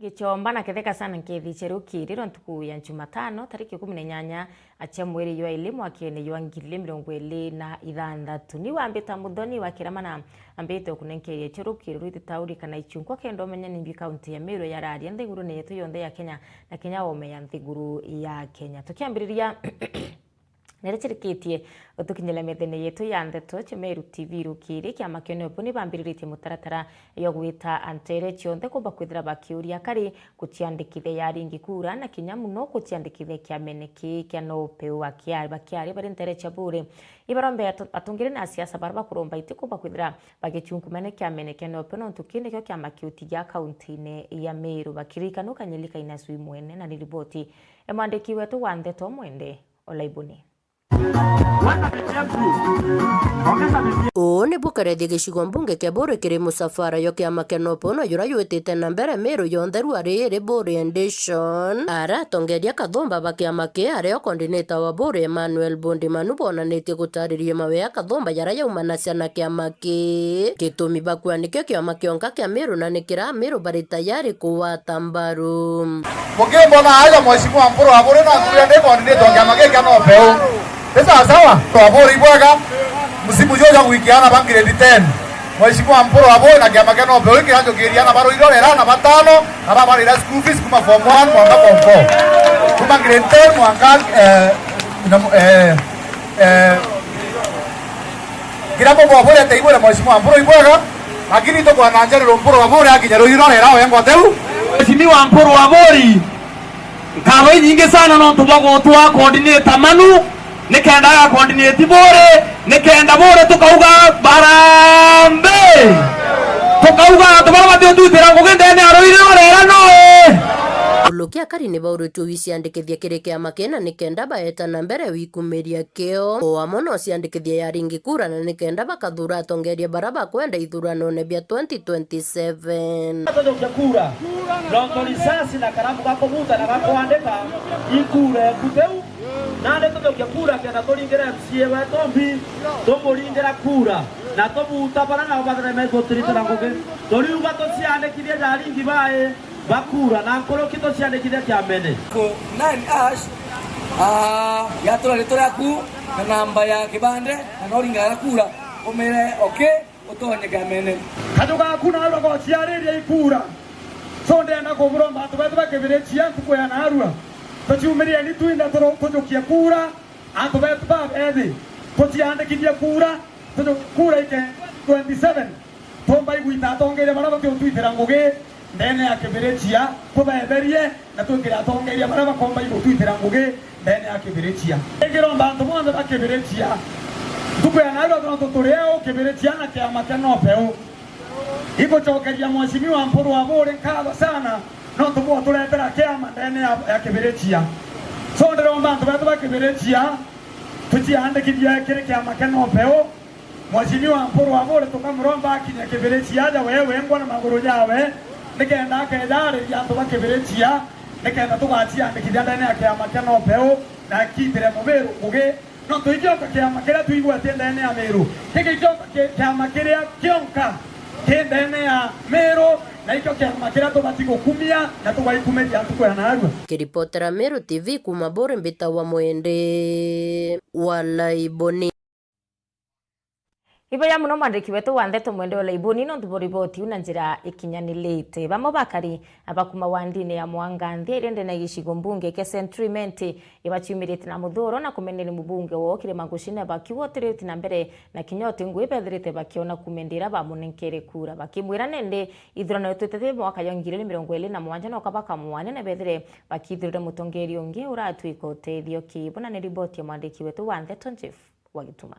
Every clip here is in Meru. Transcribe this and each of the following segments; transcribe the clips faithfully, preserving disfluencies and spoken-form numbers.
Ichomba na ketheka sana nkethi cia rukiri rwa ntuku ya Jumatano, tariki ikumi na inyanya cia mweri jwa ili mwakene jwa ngiri ili mirongo ili na ithanthatu. Ni wambita Muthoni wa Kirama na ambite kunenkeria cio rukiri rwititauri kana ichungwa kenda umenya nimbi kaunti ya Meru yararia nthigurune yetu yonthe ya Kenya na kinya ome ya nthiguru ya Kenya. Tukiambiriria Nere chirikitie utukinyira methene yetu ya ndeto cia Meru T V rukiri, kiama kia NOPEU ni bambiriritie mutaratara jwa gwita antere cionthe kumba kwithira bakiuria kari guciandikithia ya ringi kura na kinya muno guciandikithia kiamene kii kia NOPEU bakiari, bakiari bari ntere cia bure. Ibarombe atu-, atungiri na asiasa bara bakuromba iti kumba kwithira bagicunkumene kiamene kia NOPEU nontu kii nikio kiama kiuti gia kaunti-ini ya Meru. Bakirikana ukanyelika inasui mwene na ni riboti e mwandiki wetu wa ndeto Mwende Olaibuni. Uu ni bukerethia gicigo mbunge kia Buri kiri musafara jwa kiama kia NOPEU na jura jwitite na mbere Meru yonthe rua riri Buri Edition. Ara atongeria kathumba ba kiama kii, ario coordinator wa Buri Emmanuel Bundimanu, bonanitie gutariria mawea kathumba jara jaumanacia na kiama kii. Gitumi bakua nikio kiama kionka kia Meru na ni kira Meru bari tayari kugwata mbaru. Mukimbona aja Mheshimiwa Mpuru wa Buri, no nkuria ndi coordinator wa kiama giki kia NOPEU. Ni sawa sawa, twaburi ibwega. Msimu juju jwa gwikia ana ba grade ten, Mheshimiwa Mpuru wa Buri na kiama kia NOPEU giki anjukiria ana ba Ruirorera na batano, na babarira school fees kuma form one mwanka form four. Kuma grade ten mwanka, eh, na, eh, eh, Kira mumwe wa Buri ataigwire Mheshimiwa Mpuru ibwega, lakini tukwana njerero Mpuru wa Buri akinya Ruirorera wengwa teu. Mheshimiwa Mpuru wa Buri, nkatho inyingi sana nontu bwa gutwa coordinator Manu, nikenda aga coordinate Buri, nikenda Buri tukauga barambe. Tukauga antu bara bati utwitira ngugi ndene ya Ruirorera no i. Ulukia kari ni bauritue wiciandikithia kiri kiama kina nikenda baeta na mbere wikumiria kio. O amwe no ciandikithie ya ringi kura na nikenda bakathura atongeria bara bakwenda ithuranone bia twenty twenty-seven. Tujukia kura. Nontu risasi na karamu ga kubuta na ga kwandika ikura eku teu. Nandi tujukia kura kenda turingire M C A wetu mbi, tumuringira kura na tubuta bara nao bathere metu turitira ngugi. Turiuga tuciandikithie ja ringi bai. Bakura na nkuruki tuciandikithia kiamene. Ku nine ash, ah, yatura ritwa riaku na namba ya kibande, na no ringaga kura, umire okay, utonye kiamene. Kaju gaku narua gociariria ikura. So ndenda kuburomba antu betu ba Kibirichia ntuku ya narua. Tuciumirieni twinthe turu-, tujukie kura, antu betu babethi. Tuciandikithie kura, tuju-, kura ike twenty-seven. Tumba igwita atongeria bara batiutwitira ngugi ndene ya Kibirichia, tubeetherie na twikire atongeria bara bakomba igutwitira ngugi ndene ya Kibirichia. Ingiromba antu bonthe ba Kibirichia, ntuku ya naarua tontu turi au Kibirichia na kiama kia NOPEU, igucokeria Mheshimiwa Mpuru wa Buri nkatho sana nontu bwa uturetera kiama ndene ya, ya Kibirichia. So ndiromba antu betu ba Kibirichia tuciandikithie kiri kiama kia NOPEU. Mheshimiwa Mpuru wa Buri tukamuromba akinye Kibirichia aja wee wengwa na maguru jawe, nikenda akeja ariria antu ba Kibirichia, nikenda tugaciandikithia ndene ya kiama kia NOPEU na kitire Mumiru ngugi. Nontu ikionka kiama kiria twigwatie ndene ya Miru, giki kionka ki-, kiama kiria kionka ki ndene ya Miru, na ikio kiama kiria tubati gukumia na tugaikumiria ntuku ya naarua. Kiripotera Meru T V kuma Buri, mbitagwa Mwende wa Laiboni. Iboya muno mwandiki wetu wa ndeto Mwende Olaibuni nontu bwa riboti iu na njira ikinyanirite. Bamwe bakari aba kuma wandini ya Mwanganthia iria ndene ya gicigo mbunge kia Central Imenti ibaciumirite na muthuro na kumeneri mubunge woo Kirima Nguchine bakiuga utiriti na mbere na kinya uti ngui bethirite bakiona kumendira bamunenkere kura bakimwira nende ithurano itwitete mwaka ya ngiri igiri mirongo iri na mugwanja no kaba kamwanya na bethire bakithurire mutongeria ungi uratwika utethio ki. Bona ni riboti ya mwandiki wetu wa ndeto Jeff Wagituma.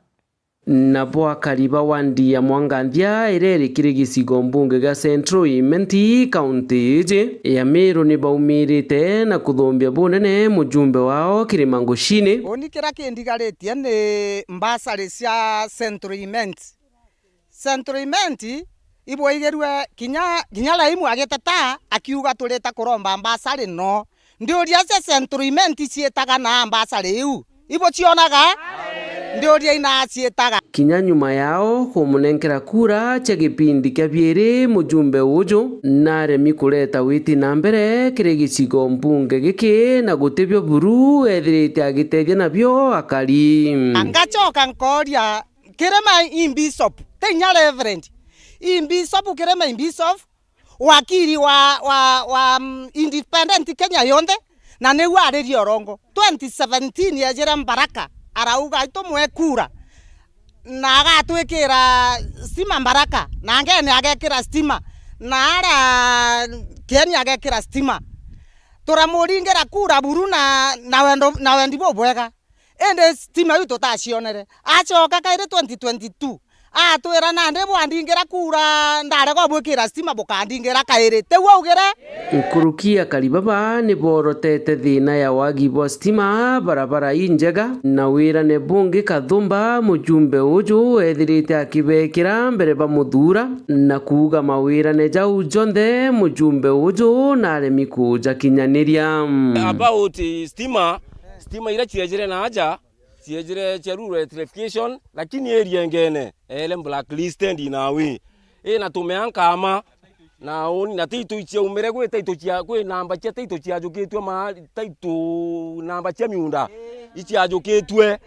Nabo akari ba wandi ya Mwanganthia iria iri kiri gicigo mbunge gia Central Imenti, kaunti iji ya Meru, ni baumirite na kuthumbia bunene mujumbe wao Kirima Nguchine. Uni kiria kindigaritie ni mbasari cia Central Imenti. Central Imenti ibwaigirue kinya, kinya Raimu agiteta akiuga turita kuromba mbasari no. Ndiuria cia Central Imenti ciitaga na mbasari iu? Ibucionaga? Ndiuria inaciitaga. Kinya nyuma yao kumunenkera kura cia gipindi kia biiri, mujumbe uju naremi kureta witi na mbere kiri gicigo mbunge giki, na gutibio buru ethirite agitethia nabio akari. Ngacoka nkooria, kirima i bishop, ti inya reverend, i bishop, kirima i bishop, wakiri wa, wa, wa, mm, independent Kenya yonthe, na niu aririe Orongo. Twenty seventeen yejire Mbaraka, arauga, "Itumwe kura, na agatwikira stima Mbaraka, na Ngeni agekira stima, na aria Kieni agekira stima." Turamuringira kura buru na, na wendo, na wendi bubwega. Indi stima iu tutacionere. Acoka kairi twenty twenty-two, atwira, "Nandi bwandingira kura, ndarega ubwikira stima, bukandingira kairi." Tiu augire? Nkuruki akari baba ni borotete thina ya wagi bwa stima, barabara injega, na wirane bungi kathumba mujumbe uju ethirite akibekira mbere bamuthuura, na kuuga mawirane jau jonthe mujumbe uju naremi kujakinyaniria. About stima, stima iria ciejire na aja, ciejire cia rural electrification, lakini area ingene, ele blacklisted in a way. Ina tumea nkama, na uni, na title iciaumire gwi title cia, gwi namba cia title ciajukitue ma, title namba cia miunda iciajukitue.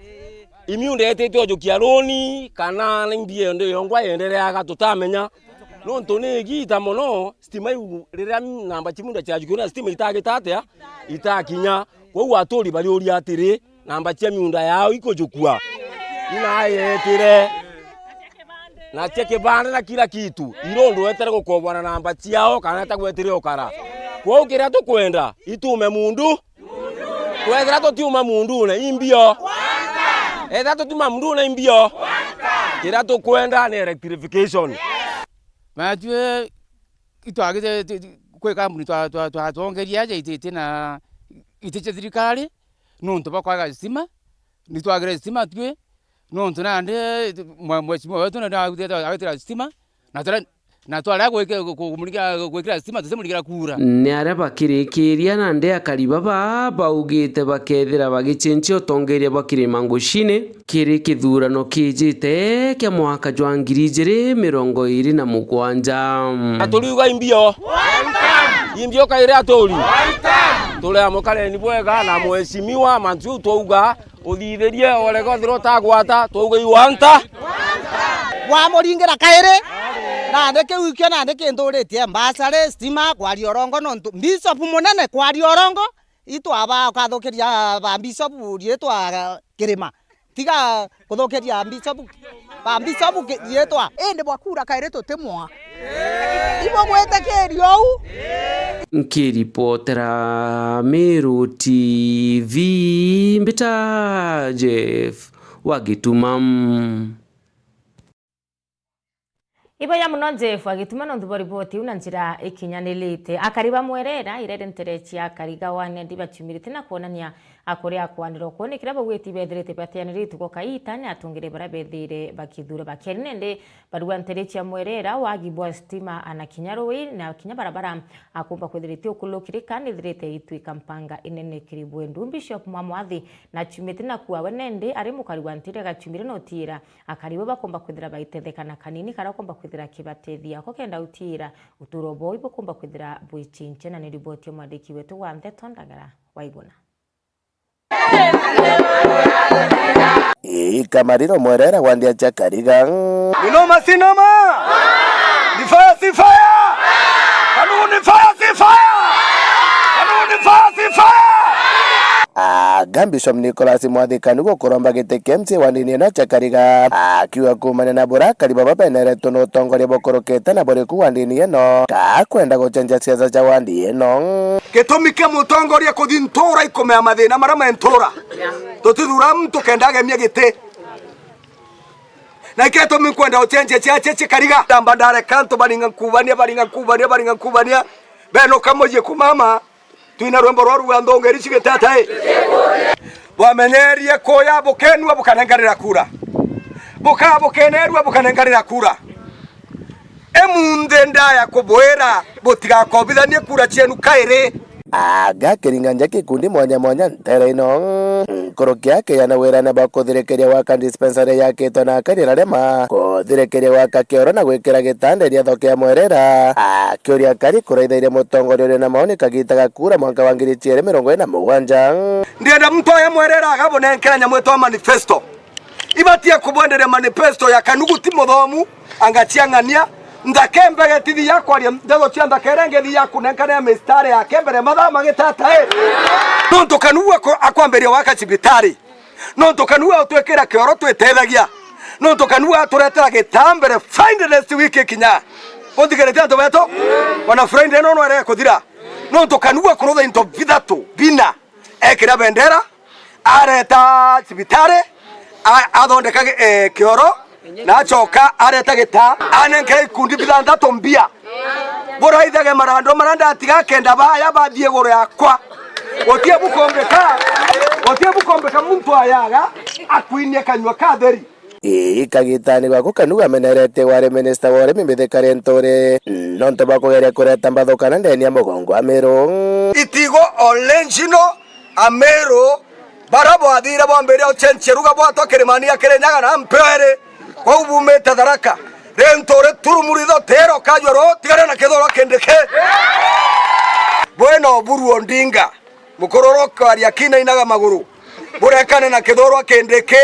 Imiunda yetitwe ujukia runi, kana ni mbia ende yongwa yendereaga, tutamenya. Nontu ni igita mono, stima iu, riria namba cia miunda ciajukirwe na stima itagita atia, itakinya. Kwou aturi bariuria atiri, namba cia miunda yao ikujukua, inaetire, na cia kibande na kila kitu, irundu etere gukobwa na namba ciao, kana etagwetire ukara. Kwou kiria tukwenda, itume mundu, kwethira tutiuma mundune, imbio. Ethira tutiuma mundune, imbio. Kiria tukwenda ni electrification. Matue itwagite ti-, ti-, kwi kambuni twa-, twa-, twatwongeria aja iti-, iti na, iti cia thirikari, nontu bwa kwaga stima, nitwagire stima tui, nontu nandi mwe-, mweshimiwa wetu nandi agwitira stima, na tara-, na twarega gwiki-, ku-, kumurikira, gwikira stima, tutimurikira kura. Ni aria bakirikiria nandi akari baba baugite bakethira bagicenjia utongeria bwa kirima ngucini. Kiri kithurano kiijite kia mwaka jwa ngiri ijiri mirongo iiri na mugwanja. Na turiuga imbio. Imbio kairi aturi. Turi amukareni bwega na mweshimiwa, mantu jau twauga uthithirie, orega uthira utagwata, twauga iwanta. Wamuringira kairi, nandi kiu kio nandi kinthuritie mbasari, stima, kwaria Orongo, nontu Bishop munene kwaria Orongo, itwaba ukathukiria ba Bishop riitwa kirima. Tiga kuthukiria Bishop, ba Bishop ki-, riitwa. Indi bwa kura kairi tutimwa. Ibugwitikiria uu? Nkiripotera Meru T V, mbita Jeff wa Gituma. Iboya mono Jeff wa Gituma nontu bwa riboti iu na njira ikinyanirite. Akari ba Mwerera, irere ntere cia Kariga wanendi baciumirite na kwonania a kuria kwanirwa kwoni kiria baugweti bethirite bateanirite gwoka iita ni atungire baria bethire bakithura bakeri nende barua ntere cia Mwerera, wagi bwa stima ana kinya rui na kinya barabara akumba kwithirite ukulukirika nithirite itwika mpanga inene kiri bwendu. Bishop Mwamwathi na ciumite na kuawe nende ari mukari wa ntere gaciumire na utiira akari bo bakomba kwithira baitetheka na kanini karia ukomba kwithira kibatethia ko kenda utiira uturo bwao ibukomba kwithira bwicince. Na ni riboti ya mwandiki wetu wa ndeto Ndagara Waiguna. Ikamariro Mwerera wa ndia cia Kariga. Ni noma si noma? Ni fire si fire? Kanu ni fire si fire? Kanu ni fire si fire? Aga Bishop Nicholas Mwathikani gukuromba giti kia M C A wa ndini ino cia Kariga, akiuga kumania na burakari baba beneretwe ni utongoria bukurukite na buriku wa ndini ino, kakwenda gucenjia siasa cia wandi ino. Gitumi kia mutongoria kuthi ntura ikumea mathina maria me ntura. Tutithura muntu kenda agemia giti. Na ikio gitumi nkwenda gucenjia ciacia cia Kariga. Ndamba ndareka antu baringa nkubania, baringa nkubania, baringa nkubania. Benuka mucii ku mama, twina rwimbo rwa ruga nthungiri cigitete. Bwamenyerie kuya bukenua bukanenganira kura. Buka bukenerua bukanenganira kura. Emunthi ndaya kubwira butigakobithanie kura cienu kairi. Aga kiringa nja gikundi mwanya mwanya ntere ino. Nkuruki yake yana wirane bwa kuthirikiria gwaka dispensary yakitwe na akari ararema kuthirikiria gwaka kioro na gwikira gitanda iria thoke ya mwerera, akiuria akari kuraithairia mutongoria uri na maoni kagita ga kura mwanka wa ngiri ciiri mirongo iri na mugwanja. Ndienda muntu oya mwerera agabunenkera nyamu itwa manifesto. Ibatie kubwenderia manifesto ya Kanugu ti muthomu, anga ciang'ania, nthaka imbegeti thi ya kwaria ndeto cia nthaka iria ingi thi ya kunenkana ya mistari yake mbere mathaa magitata i. Nontu Kanugu ako-, akwambiria gwaka cibitari. Nontu Kanugu utwikira kioro twitethagia. Nontu Kanugu aturetera gitambere finalist wiki kinya. Unthikiritie antu betu? Ona Friday no nwere kuthira. Nontu Kanugu akurutha into bithatu, bina. Ekira bendera, areta cibitari, a-, athondeka, eh, kioro, na acoka areta gita, anenkera ikundi bithanthatu mbia. Buraithage marando mara ndatiga kenda baya bathie iguru yakwa. Gutie bukombeka, gutie bukombeka muntu ayaga, akwinie kanyua katheri. Ii, kagitani gwaku Kanugu amenerete wari minista wa urimi Mithika Linturi, nontu bwa kugeria kureta mbathukana ndeni ya mugongo wa Meru. Itigo original Ameru, bara bwathire bwambiria ucenjia ruga bwatwa Kirimani ya Kirinyaga na Mpere, kwou bumite Tharaka. Linturi turumu ritho tiro kajua ro, tigana na Kithure Kindiki. Bwena Oburu Odinga. Mukuru uria ukwaria akinainaga maguru. Burekane na Kithure Kindiki.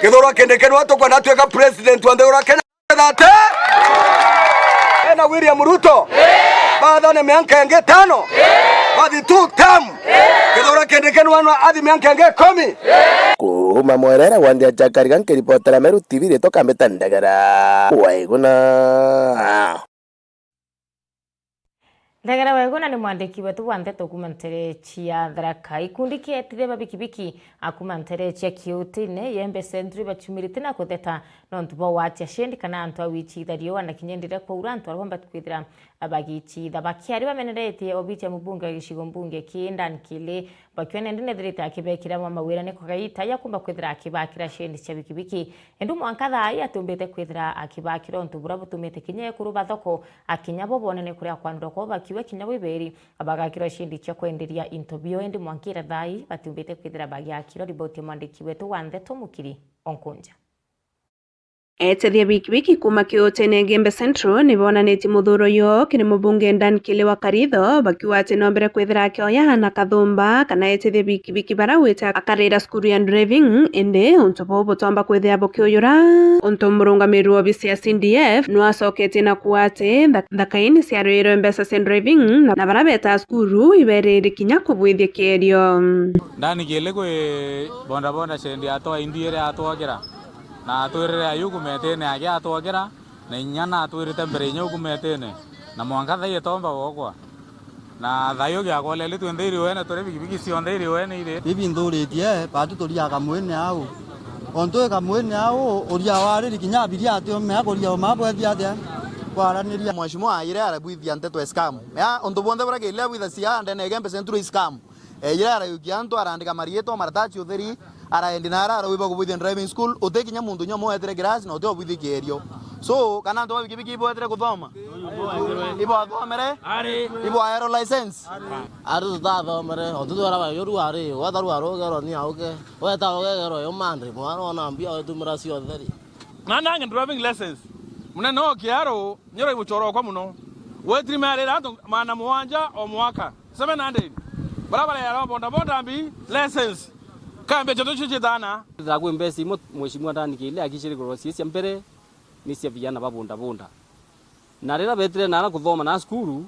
Kithure Kindiki niwe tukwenda atuika president wa nthiguru ya Kenya. Thate. Ena William Ruto. Bathane mianka ingi tano. Bathi two term. Kithure Kindiki niwe athi mianka ingi ikumi. Kuuma mwerera wa Ndia Chakariga nkiripotera Meru T V ritwa Kambita Ndegera. Waiguna. Ndegera Weguna ni mwandiki wetu wa nteto kuuma ntere cia Tharaka. Ikundi kia etithia ba bikibiki a kuuma ntere cia Kiutine, Yembe Central, bachumirite na kuteta nontu bwa gwatia shendi kana antu a wichitha riua na kinya indi riria kwaura antu aria bomba kwithira bagichitha. Bakiari bameneretie obichi ya mubunge wa gicigo mbunge kii, Dan Kili, bakiona indi nethirite akibekira mawira ni kagaita ya kumba kwithira akibakira shendi cia bikibiki. Indi mwanka thaa ii atiumbite kwithira akibakira untu buria butumite kinya ekuru ba thoko akinya bo bonene kuria kwanirwa kwao bakiuga kinya bwiberi bagakirwa cindi cia kwenderia into bio, indi mwankira thaa ii batiumbite kwithira bagiakirwa. Riboti ya mwandiki wetu wa ndeto Mukiri Onkunja. Etethia bikibiki kuuma Kiutene Gembe Central ni bonanitie muthuro yo kiri mubunge Dan Kili wa Karitho, bakiuga ati no mbere kwithira akioya na kathumba kana etethia bikibiki bara wite akarira cukuru ya driving, indi untu buu butomba kwithira bukiuyura untu murungamiri wa obisi ya C D F nwacoketie na kuuga ati ntha-, nthaka ii ni ciarwirwe mbeca cia driving na, na bara betaa cukuru iberiri kinya kubwithia kierio. Ndani kili kwi bodaboda cendi atwa indi iri atwokira, na atwirire ayu kumetene agi atwokira, na inya natwirite mbere inya uku metene, na mwanka thai etomba gwokwa. Na thai ugiakoleli twinthe iri wene, turi bikibiki cionthe iri wene iri. Bibi nthuritie, batu turia kamwini au. Ontu i kamwini au, uria wariri kinya abiria atiumea kuria uma bwethi atia kwaraniria. Mheshimiwa aire arabwithia nteto ya scam. Ya, untu bwonthe buria kiria bwithacia ndene ya Gembe Central i scam. Eejire arayukia antu, araandika mariitwa, marataci utheri, araendi na ara arauga ibakubwithia driving school, uti kinya muntu nyomwe weetire kirasi na uti obwithi kierio. So, kana antu ba bikibiki ibwetire kuthoma? Ibwathomere? Ari. Ibwaerwo license? Ari tutathomere, o tutu ara bayuru ari, wetharu arugerwa ni auke, weta ugegerwa yo mandi, mwana ona mbia wetumira cia utheri. Na nange driving license. Munene o kiaru, nyoro ibuchorokwa muno. Wetiri merira antu maana mugwanja o mwaka. Seven hundred. Bara barera bodaboda mbi license. Ka mbeca tucio citana. Thira kwi mbeca imwe Mheshimiwa Ndani Kili akiciri kurwa cia mbere ni cia vijana ba bodaboda. Na riria betire nara kuthoma na cukuru,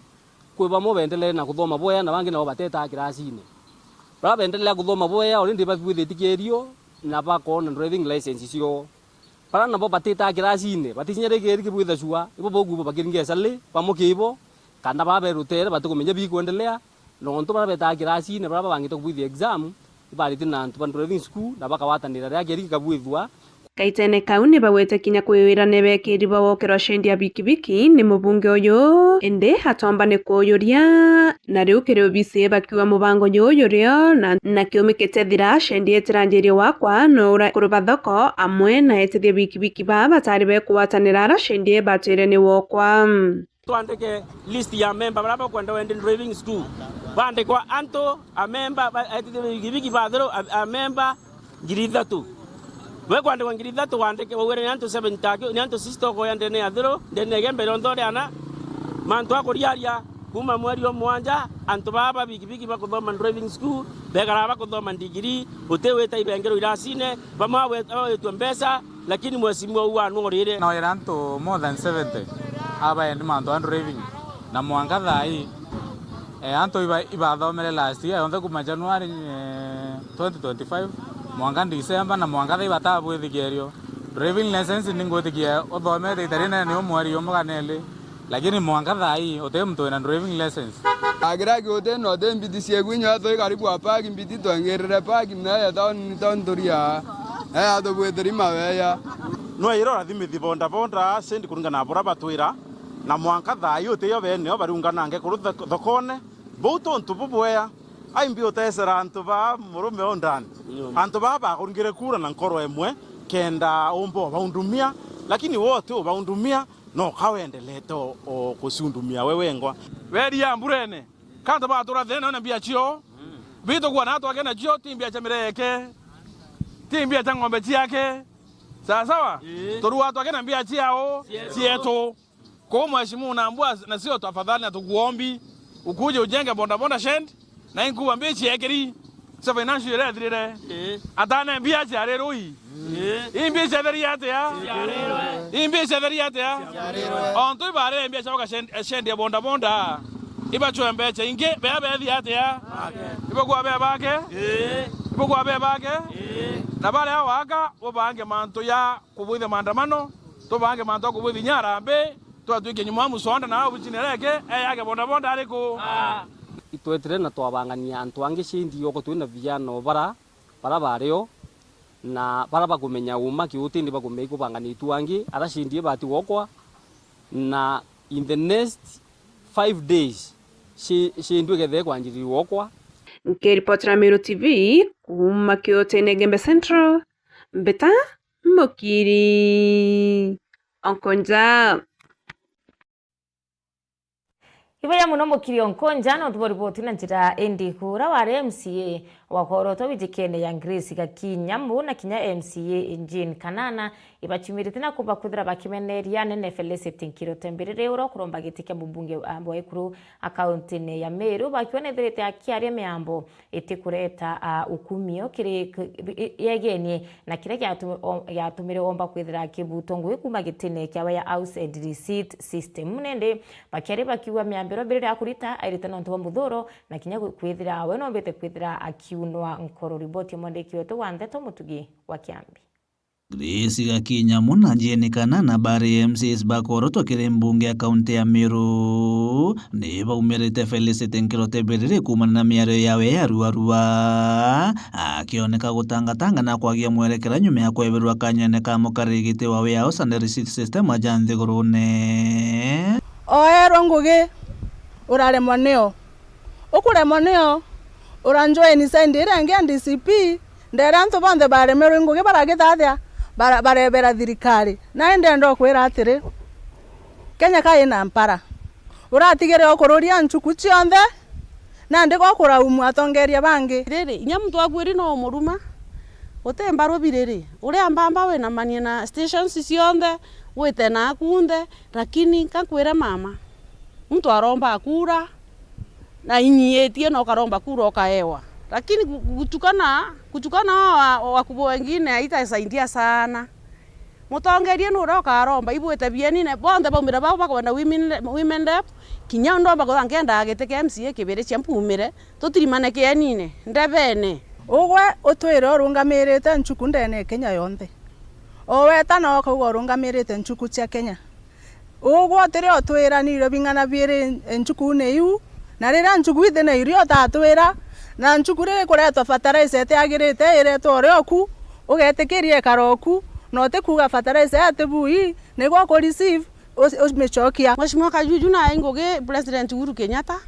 kwi bamwe bendelee na kuthoma bwea na bangi nabo batetaa kirasine. Bara bendelea kuthoma bwea already babwithiti kierio na bakoona driving license cio. Bara nabo batitaa kirasine, batikinya rigi riki bwitha sure, ibo bogu ibo bakiringa esali, bamwe kiibo, kana baba berutere batikumenya bikwendelea, nontu bara betaa kirasine, bara babangite kubwithia exam, ibarite na antu ba driving school, na bakagwatanira riria kieri gikabwithua. Kaitene kau ni bagwete kinya kwiyira ni bekiri ba wokirwa cendi ya bikibiki ni mubunge uyu, indi atomba ni kuuyuria. Na riu kiri obisi bakiuga mubango juju jurio na, na kiumikite thira, cendi itiranjirie gwakwa, no ura kuru ba thoko amwe na etithia bikibiki baa batari bekugwatanira ara cendi ibatwire ni wokwa. Twandike list ya memba baria bakwenda wende driving school. Bandikwa antu a memba ba, etithia bikibiki bathiru a, a memba Ngiri ithatu. Bwe kwandikwa ngiri ithatu, wandike, waugire ni antu seventy aki, ni antu sixty ukoya ndene ya thiru, ndene ya Igembe rionthe uriana. Mantu a kuriaria, kuuma mweri o mwanja, antu baa ba bikibiki bakuthoma driving school, bekara bakuthoma ndigiri, uti wita ibengero iracine, bamwe bawe-, bawitwe mbeca, lakini mheshimiwa uu anurire. Noira antu more than seventy abaendi mantu a driving, na mwanka thaa ii, eh, antu iba-, ibathomere last year yonthe kuuma January, eh, twenty twenty-five, mwanka December, na mwanka thaa ii batabwithikia erio. Driving license ningwitikia uthomete ita rinene ni umweri umwe kana eli, lakini mwanka thaa ii uti muntu wina driving license. Agira kiuti no ti mbiti cieku inya twi karibu a park, mbiti twengirire park na ya town, town turia. Eh, atubwitiri maweya. Nwaira urathimithi boda boda, sendi kuringana na bura batwira, na mwanka thaa ii uti yo bene o bariunganange kuru thok-, thokone. Buu tuntu bubwea. Aimbi utecera antu ba murume o ndani. Antu baa bakuringire kura na nkoro imwe, kenda umba ubaundumia, lakini we uti ubaundumia, no ka wendelete o, o kuciundumia we wengwa. Weria mburene, ka antu batura thina na mbia cio, bitukua na twake nacio, ti mbia cia mireke, ti mbia cia ng'ombe ciake, sawa sawa? Turua twake na mbia ciao, cietu. Kwou mheshimiwa, unaambua na sio, tafadhali na tukuombi, ukuje ujenge boda boda shed, na inkuwa mbichi ekeri, so financial year ethirire. Eh. Atane mbia ciarirwe. Eh. Ii mbia ciatheria atia? Ii mbia ciatheria atia? Ontu ibarire mbia cia shed, shed ya boda boda. Ibachwe mbecha ingi, bea bethi atia? Ibakwa bea bake? Eh. Ibakwa bea bake? Eh. Na baria waka, ubange mantu ya kubwithia maandamano, tubange mantu a kubwithia inya arambi, twatwikia nyuma wa musonda na obicine reke, eyage boda boda ariku? Itwetire na twabangania antu angi cindi oko twina vijana o bara, bara bario, na bara bakumenya uma kiutindi bakumenya ikubangania itu angi, ara cindi ibati gwokwa, na in the next five days, ci-, cindi ikethire kwanjiriria gwokwa. Nkiripotera Meru T V kuuma Kiutene Gembe Central, Mbeta Mukiri Onkonja. Ibuya muno Mukiri Onkonja, no tubo riboti na njira indi kura wari M C A wa Koroto wijikene ya Grace Gakinyamu na kinya M C A Jane Kanana ibachumirite na kumba kwithira bakimeneria nene Felicity Nkirote Mbiriri uria ukuromba giti kia mubunge, ah, bwa ikuru akaunti-ini ya Meru, bakiona ethirite akiaria miambo itikureta, ah, ukumio kiri k-, i-, yegenie na kiria giatu-, o-, giatumire omba kwithira akibuto ngugi kuuma gitine kia warehouse and receipt system. Nindi bakiari bakiuga miambiro Mbiriri akurita airite nontu bwa muthuro na kinya gu-, kwithira we nombite kwithira akiunwa nkoro. Riboti ya mwandiki wetu wa ndeto Mutugi wa Kiambi. Grace Gakinyamu na Jane Kanana bari M C As bakorotwa kiri mbunge ya kaunti ya Meru, ni baumirite Felicity Nkirote Mbiriri kuumana na miario yawe ya ruarua, akioneka gutangatanga na kwagia mwerekera nyuma ya kweberwa kanyene ka mukariri giti wa warehouse and receipt system aja nthigurune. Oerwa ngugi, uraremwa nio. Ukuremwa nio, uranjoin side iria ingi ya D C P, ndera antu bonthe baremerwe ngugi baragita atia, bara-, barebera thirikari. Na indi ndenda ukwira atiri, Kenya ka ina mpara. Uratigire ukururia nchuku cionthe, nandi gwa kuraumwa atongeria bangi. Riri, inya muntu akuiri no umuruma, uti mbaru biriri. Uria mbamba winamanie na stations cionthe, wite naku nthe, lakini nkakwire mama, muntu aromba kura, na inyiitie na ukaromba kura ukaewa. Lakini gu-, gutukana, gutukana wa, wa, wa kubwa wengine haitasaidia sana. Mutongeria ni uria ukaromba, ibwite bienine, bonthe baumire bau bakwenda women, women rep, kinya ndomba kwithira nkendaa giti kia M C A kibiri cia mpumire, tutirimane kienine, ndebene. Ugwe utwire urungamirite nchuku ndene ya Kenya yonthe. O weta na ukauga urungamirite nchuku cia Kenya. Ugwe utiri utwira ni irio bing'ana biiri nchukune iu, na riria nchuku iti na irio utatwira, na nchuku riri kuretwa fertilizer itiagirite iretwa uria oku, ugetikiria ikara oku, na utikuuga fertilizer ati bui, nigwe uku receive, u-, umicokia. Mheshimiwa Kajuju nae ngugi President Uhuru Kenyatta,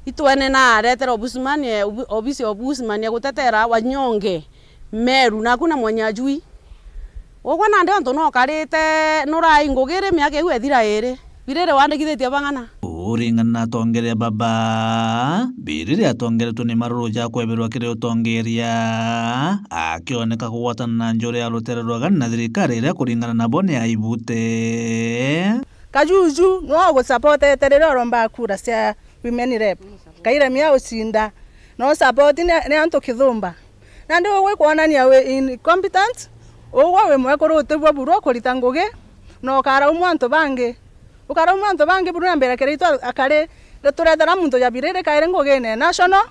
itwene na aretera Ombudsman, eh, obi-, obisi ya Ombudsman ya gutetera wanyonge. Meru, naku na Mwanyajui. Ugwe nandi ontu nukarite, nurai ngugi ri miaka iu ethira iri. Biriri wandikithitie bang'ana? Kuringana na atongeria baba, Biriri atongeretwe ni maruru ja kweberwa kiri utongeria, akioneka kugwatana na njuri ya rutere rwa Gani na thirikari iria kuringana nabo ni ya ibute. Kajuju no gusapotete riria urombaga kura cia women rep. Kairemia ucinda. No support ni, ni antu kithumba. Nandi ugwe kwonania wi incompetent, ugwe wi mwekuru utibua buru ukurita ngugi, na ukaraumwa antu bangi. Ukaraumwa antu bangi buru na mbere kiri itu akari, turethera muntu ja Biriri kairi ngugine national,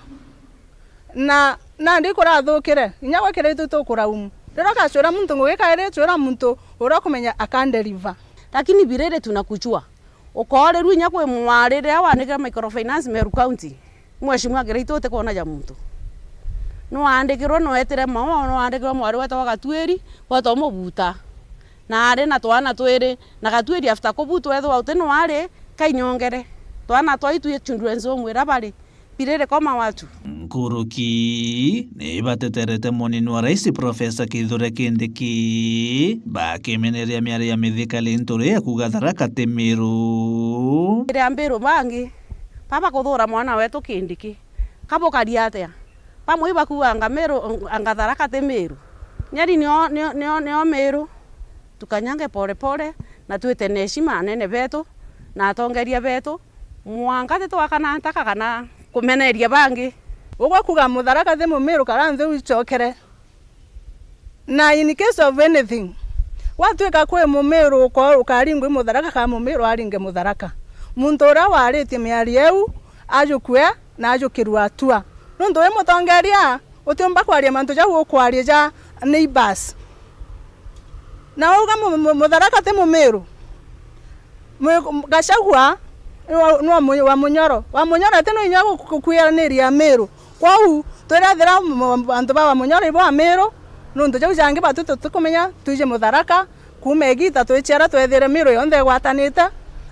na nandi ikurathukire, inya gwe kiri itu tukuraumu. Riria ugacwira muntu ngugi kairi, cwira muntu uria ukumenya akandeliver. Lakini Biriri tunakuchua. Ukoorirua inya kwi mwari riria waandikirwe microfinance Meru County, Mheshimiwa Kiraitu utikwona ja muntu. Nwaandikirwe, nwetire mao, nwaandikirwe mwari wetagwa Gatwiri, wetagwa Mubuta. Na ari na twana twiri, na Gatwiri after kubutwa ethwa uti nwari, kainyongere. Twana twaitu children's home iria bari. Biriri koma watu. Nkuruki ni bateterete munini wa rais Profesa Kithure Kindiki bakimeneria miario ya Mithika Linturi ya kuuga Tharaka ti Miru. Iri ambiru bangi, baba kuthura mwana wetu Kindiki, kabukaria atia? Bamwe ibakuuga anga Miru, anga Tharaka ti Miru. Nyeri nio, nio, nio, nio Miru. Tukanyange pole pole, na twite na heshima anene betu, na atongeria betu, mwanka titwakana ntaka kana kumeneria bangi. Ugwe kuuga Mutharaka ti Mumiru kana nthi icokere. Na in case of anything, gwatuika kwi Mumiru uko-, ukaringwa i Mutharaka kana Mumiru aringe Mutharaka, muntu uria waritie miario iu ajukue na ajukirua atua. Nuntu wi mutongeria, utiumba kwaria mantu jau ukwaria ja neighbors. Na wauga mu-, mu-, Mutharaka ti Mumiru. Mwi-, Gachagua ni wa, ni wa Mu-, wa Munyoro. Wa Munyoro ti no inya gu-, gukuiraniria Miru. Kwou, twirethira mu-, antu ba wa Munyoro ibo Amiru, nuntu jau jangi batu tutikumenya, twiji Mutharaka, kuuma igita twiciara twethire Miru yonthe igwatanite.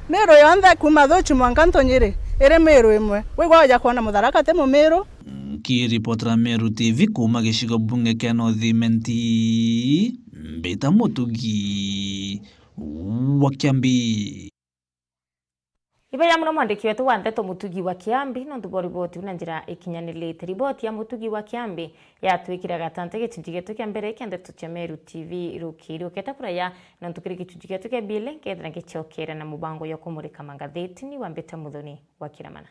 Miru yonthe kuuma Thuchu mwanka Ntunyiri, iri Miru imwe. Wigwa waja kwona Mutharaka ti Mumiru. Nkiripotera Meru T V kuuma gicigo bunge kia North Imenti, mbita Mutugi wa Kiambi. Ibeya mono mwandiki wetu wa ndeto Mutugi wa Kiambi, nontu bwa riboti iu na njira ikinyanirite. Riboti ya Mutugi wa Kiambi yatwikire gatante gicunji gietu kia mbere kia ndeto cia Meru T V rukiri. Uketa kuraya, nontu kiri gicunji gietu kia bili, nkethira ngicokere na mubango ya kumurika mangathitini wa Mbita Muthoni wa Kiramana.